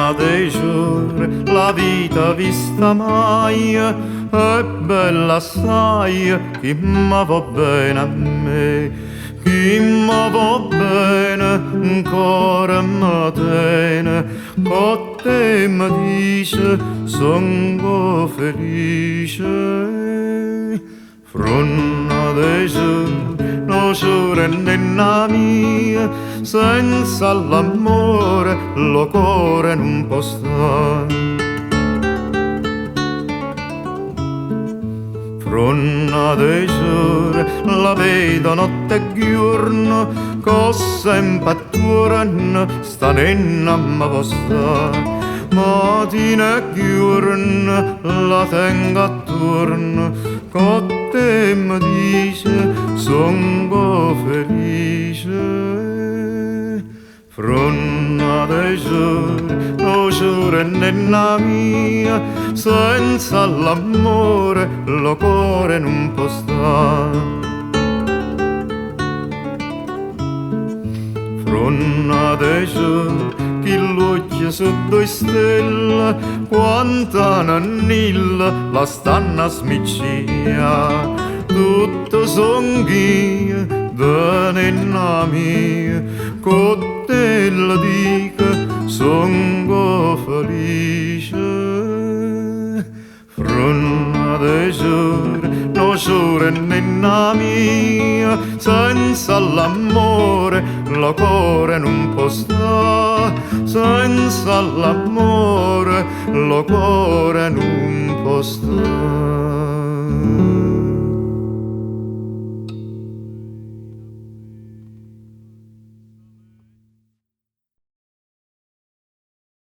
Fronna de sciore, la vita vista mai, è bella assai, chi me vo bene a me, chi me vo bene, ancora me tene, co te me dice, songo felice. Fronna de sciore, no sciore nenna mia, senza l'amore lo cuore non può stare. Fronna de sciore, la vedo notte e giorno, co sempre attorno, sta nenna me vo sta. Mattina e giorno la tengo attorno, co te mi dice, songo felice. Fronna de sciore, no sciore nenna mia, senza l'amore lo cuore non può stare. Fronna de sciore, chi l'occhio su due stelle, quanta nannilla la stanno a smiccia. Tutto son io, de nenna mia, co te lo dico, songo felice. Fronna de sciore, no sciore nenna mia, senza l'amore lo cuore non può stare, senza l'amore lo cuore non può stare.